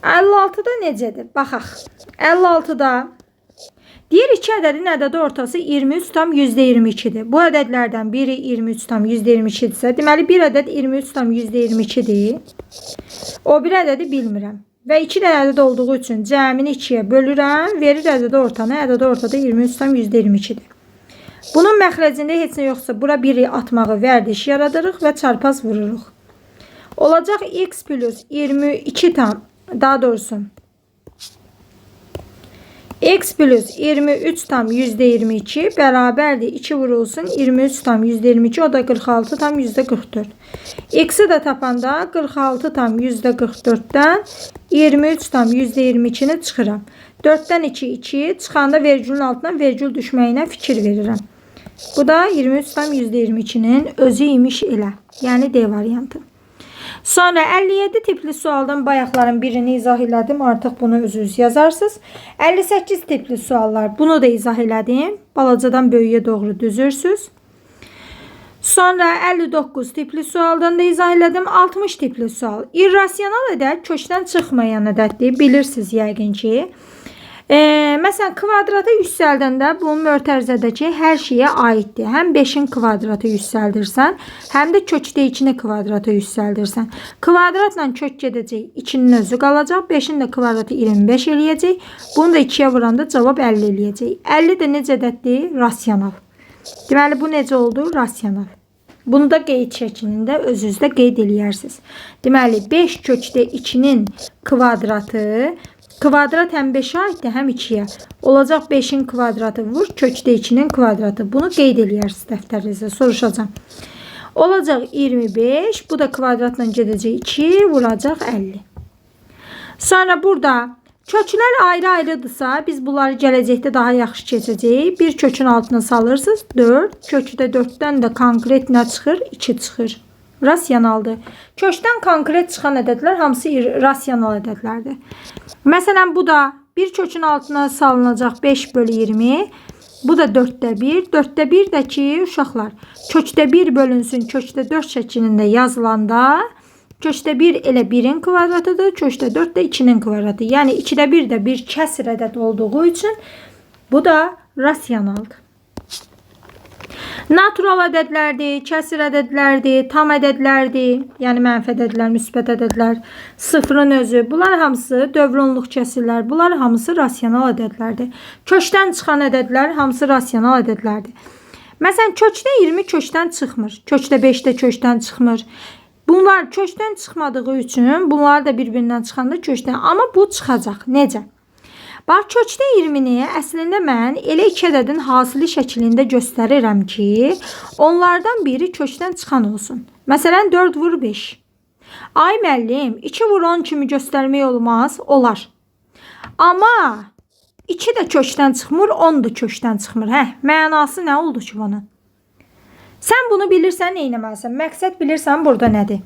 56-da necədir? Baxaq. 56-da deyir iki ədədin ədədi ortası 23,22-dir. Bu ədədlərdən biri 23,22-dirsə, deməli bir ədəd 23,22-dir. O bir ədədi bilmirəm. Və 2 dənə ədəd olduğu üçün cəmini 2-yə bölürəm. Verir ədədi ortanı. Ədədi ortada 23,22-dir. Bunun məxrəcində heç nə yoxsa bura 1-i atmağı vərdiş yaradırıq və çarpaz vururuq. Olacaq x plus 22 tam, daha doğrusu x plus 23,22 bərabərdir 2 vurulsun 23,22, o da 46,44. X-i də tapanda 46,44-dən 23,22-ni çıxıram. 4-dən 2, 2 çıxanda vergülün altından vergül düşməyinə fikir verirəm. Bu da 23,22-nin özü imiş elə. Yəni D variantı. Sonra 57 tipli sualdan bayaqların birini izah elədim. Artıq bunu özünüz yazarsınız. 58 tipli suallar. Bunu da izah elədim. Balacadan böyüyə doğru düzürsünüz. Sonra 59 tipli sualdan da izah elədim. 60 tipli sual. İrrasional ədəd kökdən çıxmayan ədəddir. Bilirsiniz yəqin ki. Məsələn, kvadrata yüksəldəndə bu mötərizədəki hər şeyə aiddir. Həm 5-in kvadratı yüksəldirsən, həm də kökdə 2-ni kvadrata yüksəldirsən. Kvadratla kök gedəcək, 2-nin özü qalacaq. 5-in də kvadratı 25 eləyəcək. Bunu da 2-yə vuranda cavab 50 eləyəcək. 50 də necə ədəddir? Rasional. Deməli, bu necə oldu? Rasional. Bunu da qeyd şəklində özünüzdə qeyd eləyərsiniz. Deməli, 5 kökdə 2-nin kvadratı, kvadrat həm 5-ə aiddir, həm 2-yə. Olacaq 5-in kvadratı vur, kökdə 2-nin kvadratı. Bunu qeyd eləyərsiniz dəftərinizdə, soruşacağam. Olacaq 25, bu da kvadratla gedəcək 2, vuracaq 50. Sonra burada köklər ayrı-ayrıdırsa, biz bunları gələcəkdə daha yaxşı keçəcəyik. Bir kökün altına salırsınız, 4. Kökdə 4-dən də konkret nə çıxır? 2 çıxır. Rasionaldır. Kökdən konkret çıxan ədədlər hamısı rasional ədədlərdir. Məsələn, bu da bir kökün altına salınacaq 5 bölü 20. Bu da 4-də 1. 4-də 1 də ki, uşaqlar, kökdə 1 bölünsün, kökdə 4 şəklində yazılanda, kökdə 1 elə 1-in kvadratıdır, kökdə 4 də 2-nin kvadratı. Yəni, 2-də 1 də bir kəsr ədəd olduğu üçün bu da rasionaldır. Natural ədədlərdir, kəsir ədədlərdir, tam ədədlərdir, yəni mənfi ədədlər, müsbət ədədlər, sıfırın özü. Bunlar hamısı dövrünlük kəsirlər, bunlar hamısı rasional ədədlərdir. Kökdən çıxan ədədlər hamısı rasional ədədlərdir. Məsələn, kökdə 20 kökdən çıxmır, kökdə 5 də kökdən çıxmır. Bunlar kökdən çıxmadığı üçün bunlar da bir-birindən çıxanda kökdən, amma bu çıxacaq. Necə? Bax, kökdə 20-ni əslində mən elə iki ədədin hasili şəklində göstərirəm ki, onlardan biri kökdən çıxan olsun. Məsələn, 4 vur 5. Ay müəllim, 2 vur 10 kimi göstərmək olmaz, olar. Amma 2 də kökdən çıxmır, 10 da kökdən çıxmır. Hə, mənası nə oldu ki bunun? Sən bunu bilirsən, nə etməlisən? Məqsəd bilirsən burada nədir?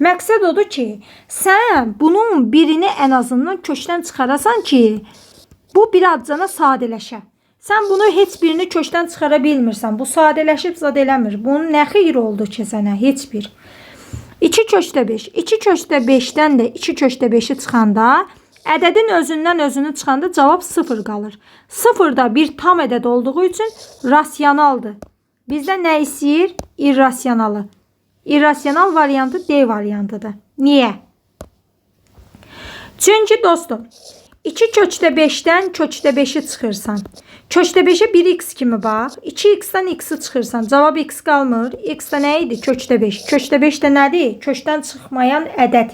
Məqsəd odur ki, sən bunun birini ən azından kökdən çıxarasan ki, bu birazcana sadələşə. Sən bunu heç birini kökdən çıxara bilmirsən. Bu sadələşib zad eləmir. Bunun nə xeyri oldu ki sənə? Heç bir. 2 kökdə 5. 2 kökdə 5-dən də 2 kökdə 5-i çıxanda, ədədin özündən özünü çıxanda cavab 0 qalır. 0 da bir tam ədəd olduğu üçün rasionaldır. Bizdə nə istəyir? İrrasionalı. İrrasional variantı D variantıdır. Niyə? Çünki dostum, 2 kökdə 5-dən kökdə 5-i çıxırsan. Kökdə 5-ə 1x kimi bax. 2x-dən x-i çıxırsan. Cavab x qalmır. X də nə idi? Kökdə 5. Kökdə 5 də nədir? Kökdən çıxmayan ədəd.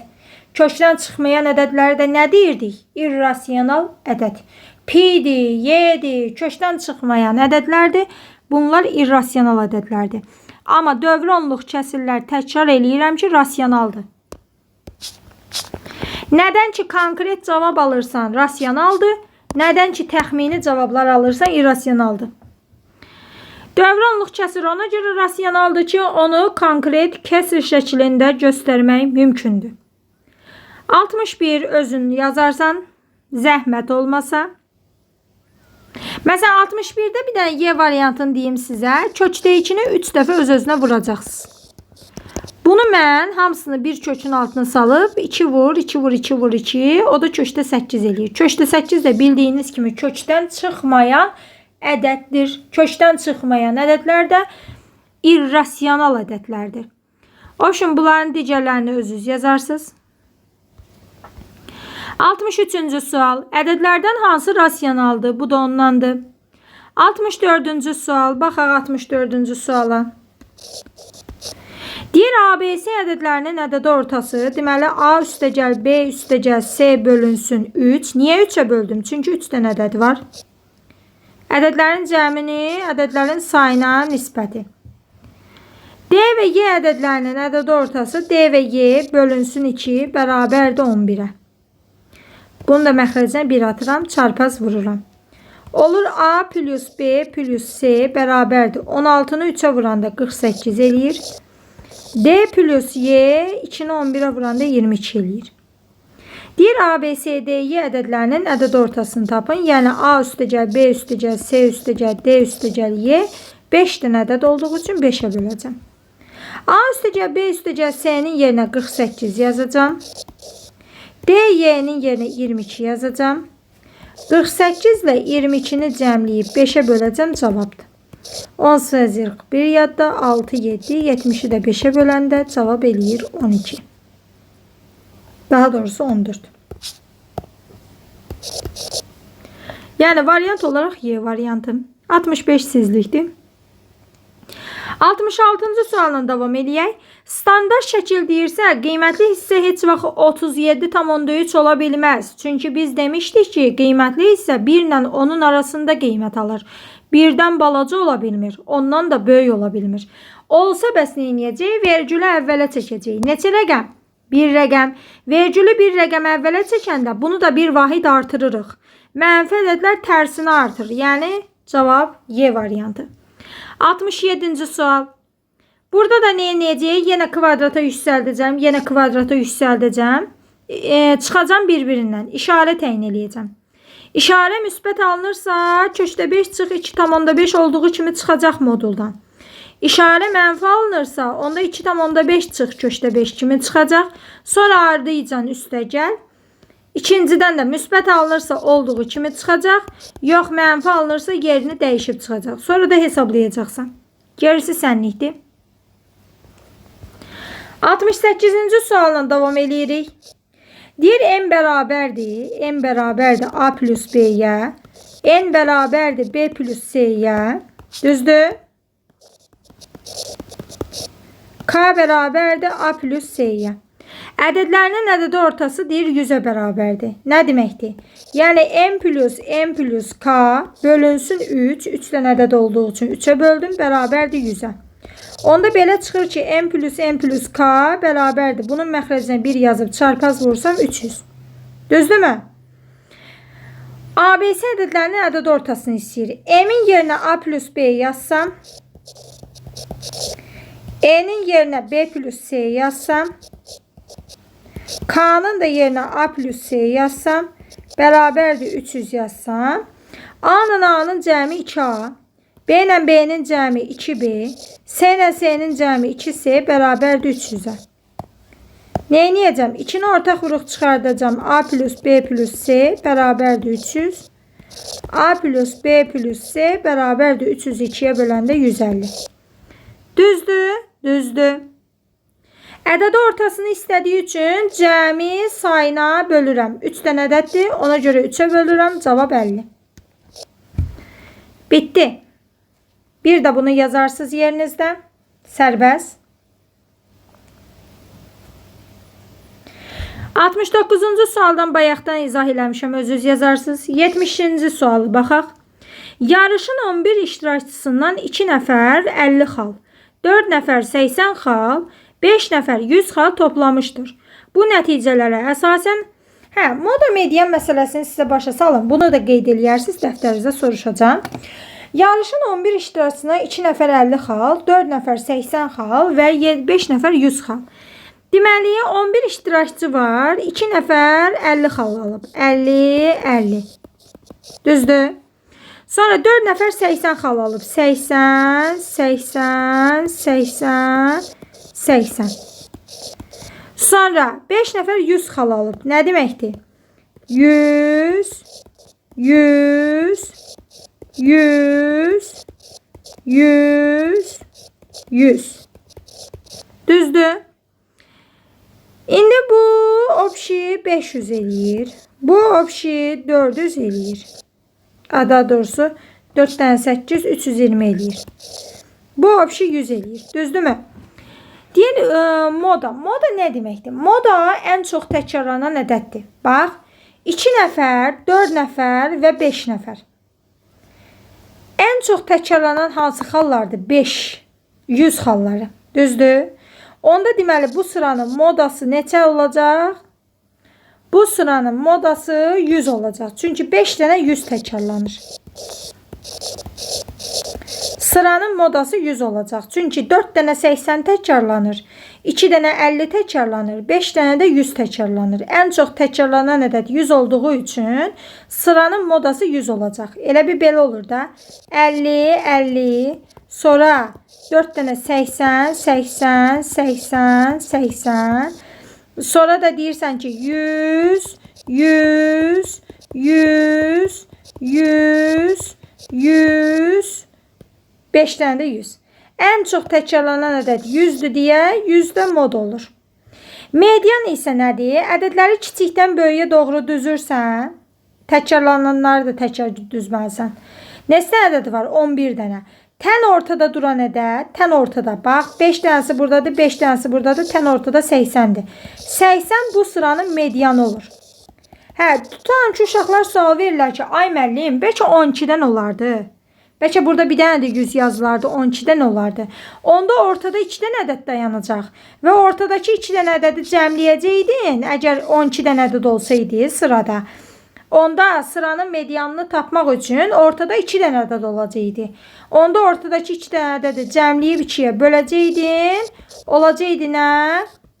Kökdən çıxmayan ədədləri də nə deyirdik? İrrasional ədəd. Pi-dir, y-dir, kökdən çıxmayan ədədlərdir. Bunlar irrasional ədədlərdir. Amma dövrü onluq kəsirlər təkrar eləyirəm ki, rasionaldır. Nədən ki konkret cavab alırsan, rasionaldır. Nədən ki təxmini cavablar alırsan, irrasionaldır. Dövrü onluq kəsir ona görə rasionaldır ki, onu konkret kəsir şəklində göstərmək mümkündür. 61 özün yazarsan, zəhmət olmasa. Məsələn, 61-də bir dənə Y variantını deyim sizə. Kökdə 2-ni 3 dəfə öz-özünə vuracaqsınız. Bunu mən hamısını bir kökün altına salıb 2 vur, 2 vur, 2 vur, 2. O da kökdə 8 eləyir. Kökdə 8 də bildiyiniz kimi kökdən çıxmayan ədəddir. Kökdən çıxmayan ədədlər də irrasional ədədlərdir. O üçün bunların digərlərini özünüz yazarsınız. 63-cü sual. Ədədlərdən hansı rasionaldır? Bu da ondandır. 64-cü sual. Baxaq 64-cü suala. Deyir ABC ədədlərinin ədədi ortası. Deməli A üstəgəl B üstəgəl C bölünsün 3. Niyə 3-ə böldüm? Çünki 3 dənə ədəd var. Ədədlərin cəmini ədədlərin sayına nisbəti. D və Y ədədlərinin ədədi ortası D və Y bölünsün 2 bərabərdir 11-ə. Bunu da məxrəcinə 1 atıram, çarpaz vururam. Olur A plus B plus C bərabərdir. 16-nı 3-ə vuranda 48 eləyir. D plus Y 2-ni 11-ə vuranda 22 eləyir. Deyir A, B, C, D, Y ədədlərinin ədəd ortasını tapın. Yəni A üstəgəl, B üstəgəl, C üstəgəl, D üstəgəl, Y 5 dənə ədəd olduğu üçün 5-ə böləcəm. A üstəgəl, B üstəgəl, C-nin yerinə 48 yazacağam. D, Y-nin yerinə 22 yazacağam. 48 ilə 22-ni cəmləyib 5-ə böləcəm, cavabdır. 18, 1 yadda, 6, 7, 70-i də 5-ə böləndə cavab eləyir 12. Daha doğrusu 14. Yəni variant olaraq Y variantı. 65 sizlikdir. 66-cı sualla davam eləyək. Standart şəkil deyirsə, qiymətli hissə heç vaxt 37,3 ola bilməz. Çünki biz demişdik ki, qiymətli hissə 1 ilə 10-un arasında qiymət alır. 1-dən balaca ola bilmir, ondan da böyük ola bilmir. Olsa bəs nə edəcək? Vergülü əvvələ çəkəcək. Neçə rəqəm? Bir rəqəm. Vergülü bir rəqəm əvvələ çəkəndə bunu da bir vahid artırırıq. Mənfi ədədlər tərsinə artır. Yəni cavab Y variantı. 67-ci sual. Burada da nə edəcəyik? Yenə kvadrata yüksəldəcəm. Yenə kvadrata yüksəldəcəm. Çıxacam bir-birindən. İşarə təyin eləyəcəm. İşarə müsbət alınırsa, kökdə 5 çıx 2,5 olduğu kimi çıxacaq moduldan. İşarə mənfi alınırsa, onda 2,5 çıx kökdə 5 kimi çıxacaq. Sonra ardıcan üstə gəl. İkincidən də müsbət alınırsa olduğu kimi çıxacaq. Yox, mənfi alınırsa yerini dəyişib çıxacaq. Sonra da hesablayacaqsan. Gerisi sənlikdir. 68-ci sualla davam eləyirik. Deyir M bərabərdir. M bərabərdir A plus B-yə. N bərabərdir B plus C-yə. Düzdür? K bərabərdir A plus C-yə. Ədədlərinin ədədi ortası deyir 100-ə bərabərdir. Nə deməkdir? Yəni M plus M plus K bölünsün 3. 3 dənə ədəd olduğu üçün 3-ə böldüm. Bərabərdir 100-ə. Onda belə çıxır ki, M plus M plus K bərabərdir. Bunun məxrəcinə 1 yazıb çarpaz vursam 300. Düzdürmü? ABC ədədlərinin ədəd ortasını istəyir. M-in yerinə A plus B yazsam, E-nin yerinə B plus C yazsam, K-nın da yerinə A plus C yazsam, bərabərdir 300 yazsam, A-nın A-nın cəmi 2A, B ilə B-nin cəmi 2B, C ilə C-nin cəmi 2C bərabərdir 300-ə. Neyniyəcəm? 2-ni ortaq vuruq çıxardacam. A plus B plus C bərabərdir 300. A plus B plus C bərabərdir 302-yə böləndə 150. Düzdür? Düzdür. Ədəd ortasını istədiyi üçün cəmi sayına bölürəm. 3 dənə ədəddir. Ona görə 3-ə bölürəm. Cavab 50. Bitdi. Bir də bunu yazarsınız yerinizdə. Sərbəst. 69-cu sualdan bayaqdan izah eləmişəm, özünüz yazarsınız. 70-ci sualı baxaq. Yarışın 11 iştirakçısından 2 nəfər 50 xal, 4 nəfər 80 xal, 5 nəfər 100 xal toplamışdır. Bu nəticələrə əsasən, moda median məsələsini sizə başa salın. Bunu da qeyd eləyərsiniz, dəftərinizdə soruşacağam. Yarışın 11 iştirakçısına 2 nəfər 50 xal, 4 nəfər 80 xal və 5 nəfər 100 xal. Deməli, 11 iştirakçı var. 2 nəfər 50 xal alıb. 50, 50. Düzdür? Sonra 4 nəfər 80 xal alıb. 80, 80, 80, 80. Sonra 5 nəfər 100 xal alıb. Nə deməkdir? 100, 100, 100, 100, 100. Düzdür? İndi bu opşi 500 eləyir. Bu opşi 400 eləyir. Daha doğrusu 4 dənə 8, 320 eləyir. Bu opşi 100 eləyir. Düzdürmü? Deyir moda. Moda nə deməkdir? Moda ən çox təkrarlanan ədəddir. Bax, 2 nəfər, 4 nəfər və 5 nəfər. Ən çox təkrarlanan hansı xallardır? 5, 100 xalları. Düzdür? Onda deməli bu sıranın modası neçə olacaq? Bu sıranın modası 100 olacaq. Çünki 5 dənə 100 təkrarlanır. Sıranın modası 100 olacaq. Çünki 4 dənə 80 təkrarlanır. 2 dənə 50 təkrarlanır. 5 dənə də 100 təkrarlanır. Ən çox təkrarlanan ədəd 100 olduğu üçün sıranın modası 100 olacaq. Elə bir belə olur da. 50, 50, sonra 4 dənə 80, 80, 80, 80. Sonra da deyirsən ki 100, 100, 100, 100, 100, 5 dənə də 100. Ən çox təkrarlanan ədəd 100-dür deyə 100 də mod olur. Median isə nədir? Ədədləri kiçikdən böyüyə doğru düzürsən, təkrarlananları da təkrar düzməlisən. Neçə ədədi var? 11 dənə. Tən ortada duran ədəd, tən ortada. Bax, 5 dənəsi buradadır, 5 dənəsi buradadır, tən ortada 80-dir. 80 bu sıranın medianı olur. Tutalım ki, uşaqlar sual verirlər ki, ay müəllim, bəlkə 12-dən olardı. Bəlkə burada bir dənə də 100 yazılardı, 12-dən olardı. Onda ortada 2 dənə ədəd dayanacaq. Və ortadakı 2 dənə ədədi cəmləyəcəydin, əgər 12 dənə ədəd olsaydı sırada. Onda sıranın medianını tapmaq üçün ortada 2 dənə ədəd olacaqdı. Onda ortadakı 2 dənə ədədi cəmləyib 2-yə böləcəydin. Olacaqdı nə?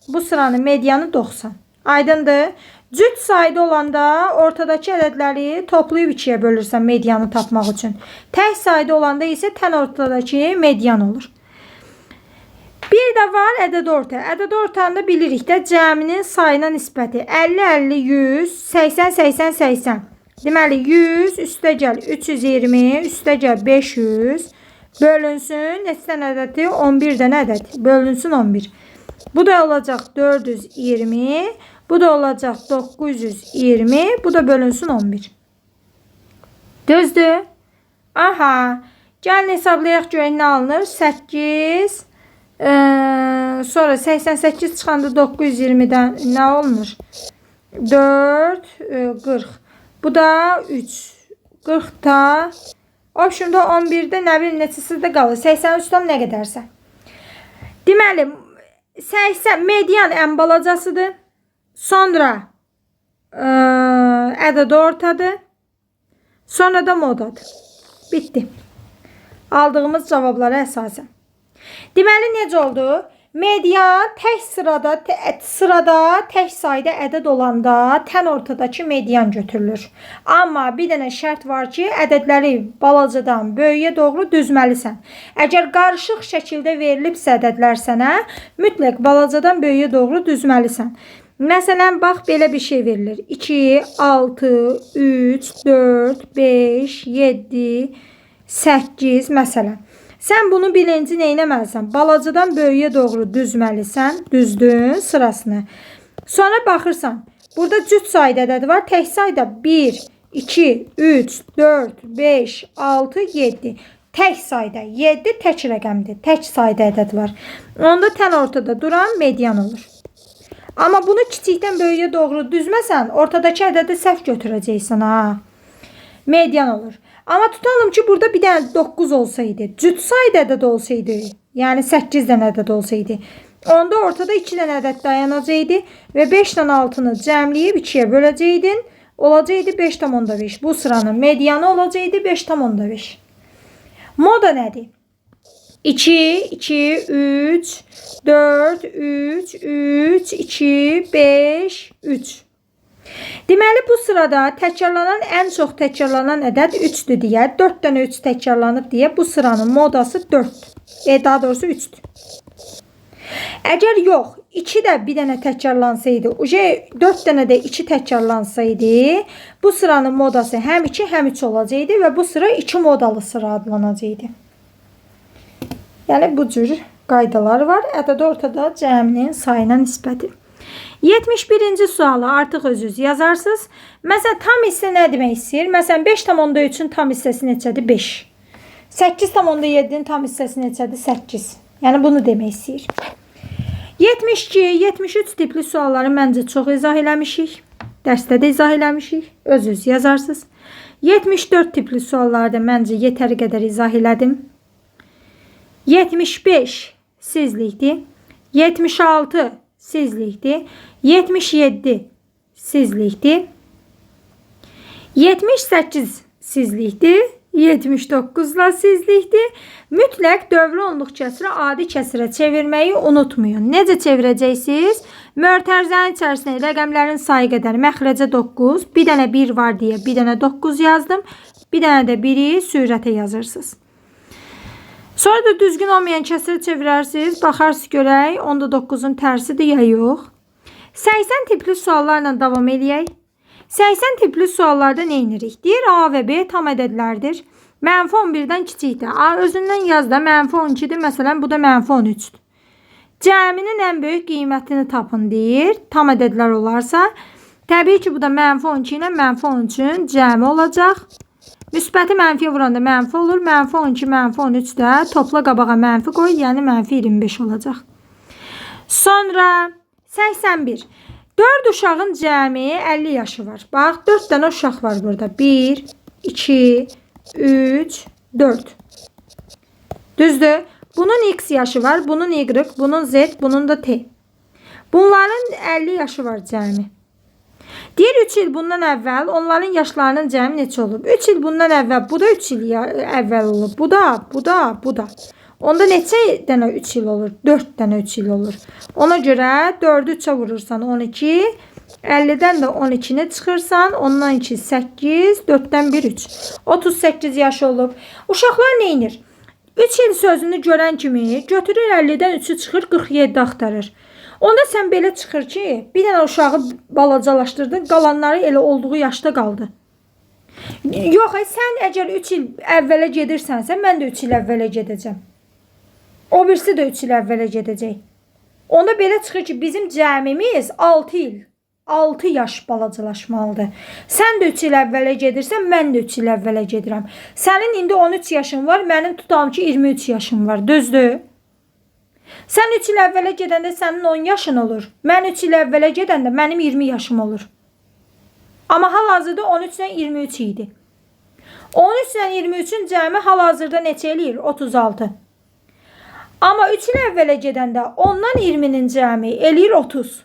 Bu sıranın medianı 90. Aydındır? Cüt sayda olanda ortadakı ədədləri toplayıb 2-yə bölürsən medianı tapmaq üçün. Tək sayda olanda isə tən ortadakı median olur. Bir də var ədəd orta. Ədəd ortanı da bilirik də cəminin sayına nisbəti. 50, 50, 100, 80, 80, 80. Deməli 100 üstə gəl 320, üstə gəl 500. Bölünsün. Neçə dənə ədəddir? 11 dənə ədəd. Bölünsün 11. Bu da olacaq 420. Bu da olacaq 920. Bu da bölünsün 11. Düzdür? Aha. Gəlin hesablayaq görək nə alınır. 8. Sonra 88 çıxanda 920-dən nə olunur? 4, 40. Bu da 3. 40 da. Şimdi 11-də nə bilim neçəsi də qalır. 83-dən nə qədərsə. Deməli, 80 median ən balacasıdır. Sonra ədəd ortadır. Sonra da modadır. Bitdi. Aldığımız cavablara əsasən. Deməli, necə oldu? Median tək sırada tək sayda ədəd olanda tən ortadakı median götürülür. Amma bir dənə şərt var ki, ədədləri balacadan böyüyə doğru düzməlisən. Əgər qarışıq şəkildə verilibsə ədədlər sənə, mütləq balacadan böyüyə doğru düzməlisən. Məsələn, bax, belə bir şey verilir. 2, 6, 3, 4, 5, 7, 8 məsələn. Sən bunu birinci nə etməlisən? Balacadan böyüyə doğru düzməlisən. Düzdün sırasını. Sonra baxırsan. Burada cüt sayda ədəd var. Tək sayda 1, 2, 3, 4, 5, 6, 7. Tək sayda 7 tək rəqəmdir. Tək sayda ədəd var. Onda tən ortada duran median olur. Amma bunu kiçikdən böyüyə doğru düzməsən, ortadakı ədədi səhv götürəcəksən ha. Median olur. Amma tutalım ki, burada bir dənə 9 olsaydı, cüt sayda ədəd olsaydı, yəni 8 dənə ədəd olsaydı, onda ortada 2 dənə ədəd dayanacaqdı və 5 ilə 6-nı cəmləyib 2-yə böləcəydin, olacaqdı 5,5. Bu sıranın medianı olacaqdı 5,5. Moda nədir? 2, 2, 3, 4, 3, 3, 2, 5, 3. Deməli, bu sırada təkrarlanan, ən çox təkrarlanan ədəd 3-dür deyə, 4 dənə 3 təkrarlanıb deyə bu sıranın modası 4. Daha doğrusu 3-dür. Əgər yox, 2 də bir dənə təkrarlansaydı, 4 dənə də 2 təkrarlansaydı, bu sıranın modası həm 2, həm 3 olacaqdı və bu sıra 2 modalı sıra adlanacaqdı. Yəni, bu cür qaydalar var. Ədəd ortada cəminin sayına nisbəti. 71-ci sualı artıq özünüz yazarsınız. Məsələn, tam hissə nə demək istəyir? Məsələn, 5,3-ün tam hissəsi neçədir? 5. 8,7-nin tam hissəsi neçədir? 8. Yəni, bunu demək istəyir. 72, 73 tipli sualları məncə çox izah eləmişik. Dərsdə də izah eləmişik. Özünüz yazarsınız. 74 tipli sualları da məncə yetəri qədər izah elədim. 75 sizlikdir. 76 sizlikdir. 77 sizlikdir. 78 sizlikdir. 79-la sizlikdir. Mütləq dövrü onluq kəsiri adi kəsirə çevirməyi unutmayın. Necə çevirəcəksiniz? Mötərizənin içərisinə rəqəmlərin sayı qədər məxrəcə 9, bir dənə 1 var deyə bir dənə 9 yazdım. Bir dənə də 1-i sürətə yazırsınız. Sonra da düzgün olmayan kəsirə çevirərsiniz. Baxarsınız görək, onda 9-un tərsidir ya yox. 80 tipli suallarla davam eləyək. 80 tipli suallarda nə edirik? Deyir A və B tam ədədlərdir. Mənfi 11-dən kiçikdir. A özündən yaz da mənfi 12-dir. Məsələn, bu da mənfi 13-dür. Cəminin ən böyük qiymətini tapın deyir. Tam ədədlər olarsa. Təbii ki, bu da mənfi 12 ilə mənfi 13-ün cəmi olacaq. Müsbəti mənfiyə vuranda mənfi olur. Mənfi 12, mənfi 13 də topla qabağa mənfi qoy. Yəni mənfi 25 olacaq. Sonra 81. 4 uşağın cəmi 50 yaşı var. Bax, 4 dənə uşaq var burada. 1, 2, 3, 4. Düzdür? Bunun X yaşı var, bunun Y, bunun Z, bunun da T. Bunların 50 yaşı var cəmi. Deyir 3 il bundan əvvəl onların yaşlarının cəmi neçə olub? 3 il bundan əvvəl, bu da 3 il əvvəl olub. Bu da, bu da, bu da. Onda neçə dənə 3 il olur? 4 dənə 3 il olur. Ona görə 4-ü 3-ə vurursan 12, 50-dən də 12-ni çıxırsan, ondan 2, 8, 4-dən 1, 3. 38 yaş olub. Uşaqlar nə edir? 3 il sözünü görən kimi götürür 50-dən 3-ü çıxır, 47 axtarır. Onda sən belə çıxır ki, bir dənə uşağı balacalaşdırdın, qalanları elə olduğu yaşda qaldı. Yox, sən əgər 3 il əvvələ gedirsənsə, mən də 3 il əvvələ gedəcəm. O birisi də 3 il əvvələ gedəcək. Onda belə çıxır ki, bizim cəmimiz 6 il, 6 yaş balacalaşmalıdır. Sən də 3 il əvvələ gedirsən, mən də 3 il əvvələ gedirəm. Sənin indi 13 yaşın var, mənim tutalım ki 23 yaşım var. Düzdür? Sən 3 il əvvələ gedəndə sənin 10 yaşın olur. Mən 3 il əvvələ gedəndə mənim 20 yaşım olur. Amma hal-hazırda 13 ilə 23 idi. 13 ilə 23-ün cəmi hal-hazırda neçə eləyir? 36. Amma 3 il əvvələ gedəndə 10-dan 20-nin cəmi eləyir 30.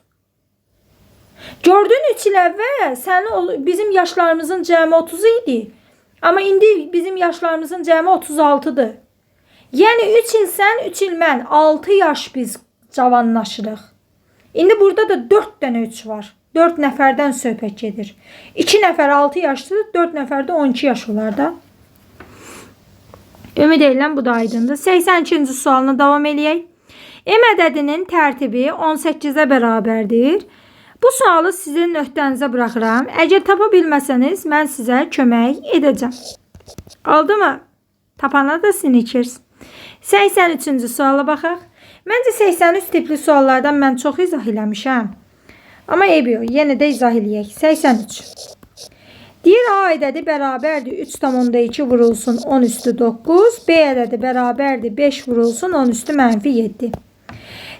Gördün 3 il əvvəl sənin, bizim yaşlarımızın cəmi 30 idi. Amma indi bizim yaşlarımızın cəmi 36-dır. Yəni 3 il sən, 3 il mən, 6 yaş biz cavanlaşırıq. İndi burada da 4 dənə 3 var. 4 nəfərdən söhbət gedir. 2 nəfər 6 yaşlıdır, 4 nəfər də 12 yaş olar da. Ümid edirəm bu da aydındır. 82-ci sualına davam eləyək. M ədədinin tərtibi 18-ə bərabərdir. Bu sualı sizin öhdənizə buraxıram. Əgər tapa bilməsəniz, mən sizə kömək edəcəm. Oldu mu? Tapana da Snickers. 83-cü suala baxaq. Məncə 83 tipli suallardan mən çox izah eləmişəm. Amma eybi yox, yenə də izah eləyək. 83. Deyir A ədədi bərabərdir 3,2 vurulsun 10 üstü 9. B ədədi bərabərdir 5 vurulsun 10 üstü mənfi 7.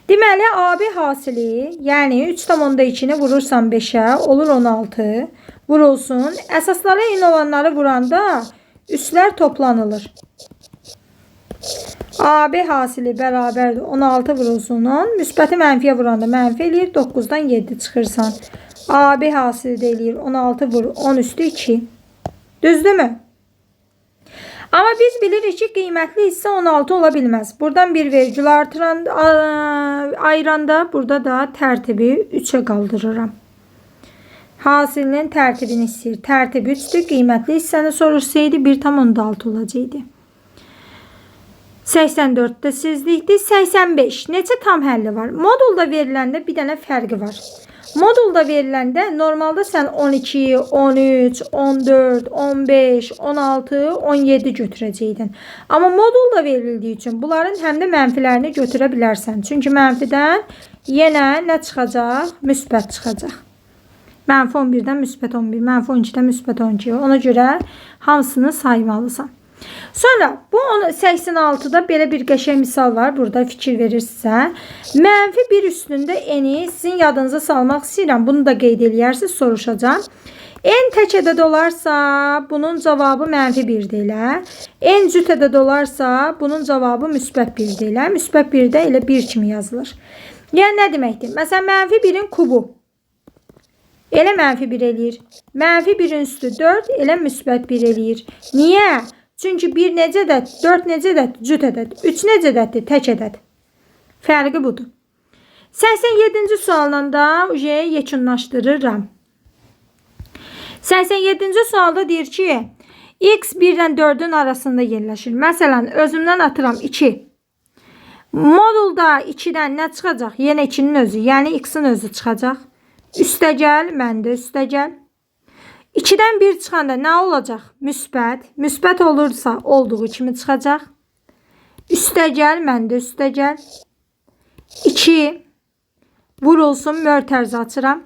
Deməli AB hasili, yəni 3,2-ni vurursan 5-ə, olur 16. Vurulsun. Əsaslara eyni olanları vuranda üstlər toplanılır. AB hasili bərabərdir 16 vurulsun 10. Müsbəti mənfiyə vuranda mənfi eləyir. 9-dan 7 çıxırsan. AB hasili də eləyir 16 vur 10 üstü 2. Düzdürmü? Amma biz bilirik ki, qiymətli hissə 16 ola bilməz. Buradan bir vergül artıran, ayıranda burada da tərtibi 3-ə qaldırıram. Hasilinin tərtibini istəyir. Tərtib 3-dür. Qiymətli hissəni soruşsaydı 1,6 olacaqdı. 84-də sizlikdir. 85. Neçə tam həlli var? Modulda veriləndə bir dənə fərqi var. Modulda veriləndə normalda sən 12, 13, 14, 15, 16, 17 götürəcəkdin. Amma modulda verildiyi üçün bunların həm də mənfilərini götürə bilərsən. Çünki mənfidən yenə nə çıxacaq? Müsbət çıxacaq. Mənfi 11-dən müsbət 11, mənfi 12-dən müsbət 12. Ona görə hamısını saymalısan. Sonra bu 86-da belə bir qəşəng misal var. Burada fikir verirsinizsə. Mənfi 1 üstündə n-i sizin yadınıza salmaq istəyirəm. Bunu da qeyd eləyərsiniz, soruşacağam. N tək ədəd olarsa, bunun cavabı mənfi 1-dir elə. N cüt ədəd olarsa, bunun cavabı müsbət 1-dir elə. Müsbət 1-də elə 1 kimi yazılır. Yəni nə deməkdir? Məsələn, mənfi 1-in kubu. Elə mənfi 1 eləyir. Mənfi 1-in üstü 4, elə müsbət 1 eləyir. Niyə? Çünki 1 necə ədəd, 4 necə ədəd, cüt ədəd, 3 necə ədəddir, tək ədəd. Fərqi budur. 87-ci sualla da yekunlaşdırıram. 87-ci sualda deyir ki, x 1 ilə 4-ün arasında yerləşir. Məsələn, özümdən atıram 2. Modulda 2-dən nə çıxacaq? Yenə 2-nin özü, yəni x-in özü çıxacaq. Üstəgəl, mən də üstəgəl. 2-dən 1 çıxanda nə olacaq? Müsbət. Müsbət olursa olduğu kimi çıxacaq. Üstəgəl, mən də üstəgəl. 2 vurulsun, mörtərzi açıram.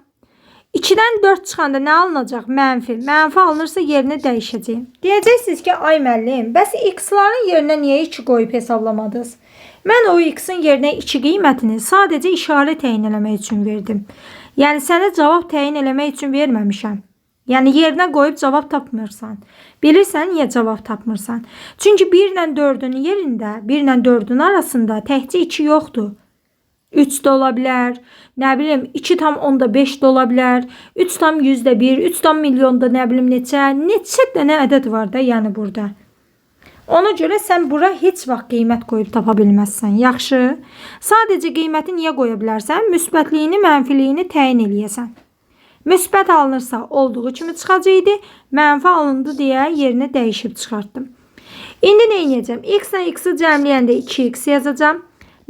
2-dən 4 çıxanda nə alınacaq? Mənfi. Mənfi alınırsa yerini dəyişəcəyim. Deyəcəksiniz ki, ay müəllim, bəs x-ların yerinə niyə 2 qoyub hesablamadınız? Mən o x-in yerinə 2 qiymətini sadəcə işarə təyin eləmək üçün verdim. Yəni sənə cavab təyin eləmək üçün verməmişəm. Yəni yerinə qoyub cavab tapmırsan. Bilirsən niyə cavab tapmırsan? Çünki 1 ilə 4-ün yerində, 1 ilə 4-ün arasında təkcə 2 yoxdur. 3 də ola bilər, nə bilim 2,5 də ola bilər, 3,1, 3 milyonda nə bilim neçə dənə ədəd var da yəni burada. Ona görə sən bura heç vaxt qiymət qoyub tapa bilməzsən. Yaxşı. Sadəcə qiyməti niyə qoya bilərsən? Müsbətliyini, mənfiliyini təyin eləyəsən. Müsbət alınırsa olduğu kimi çıxacaqdı. Mənfi alındı deyə yerini dəyişib çıxartdım. İndi nə edəcəm? X ilə x-i cəmləyəndə 2x yazacağam.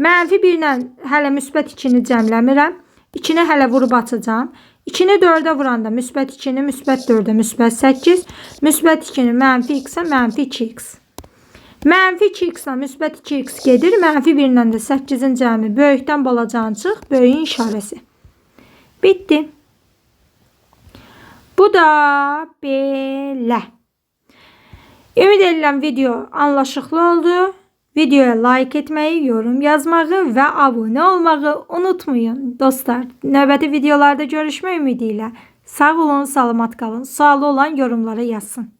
Mənfi 1 ilə hələ müsbət 2-ni cəmləmirəm. 2-ni hələ vurub açacağam. 2-ni 4-ə vuranda müsbət 2-ni müsbət 4-ə müsbət 8. Müsbət 2-ni mənfi x-ə mənfi 2x. Mənfi 2x ilə müsbət 2x gedir. Mənfi 1 ilə də 8-in cəmi böyükdən balacanı çıx, böyüyün işarəsi. Bitdi. Bu da belə. Ümid edirəm video anlaşıqlı oldu. Videoya like etməyi, yorum yazmağı və abunə olmağı unutmayın dostlar. Növbəti videolarda görüşmək ümidi ilə. Sağ olun, salamat qalın. Sualı olan yorumlara yazsın.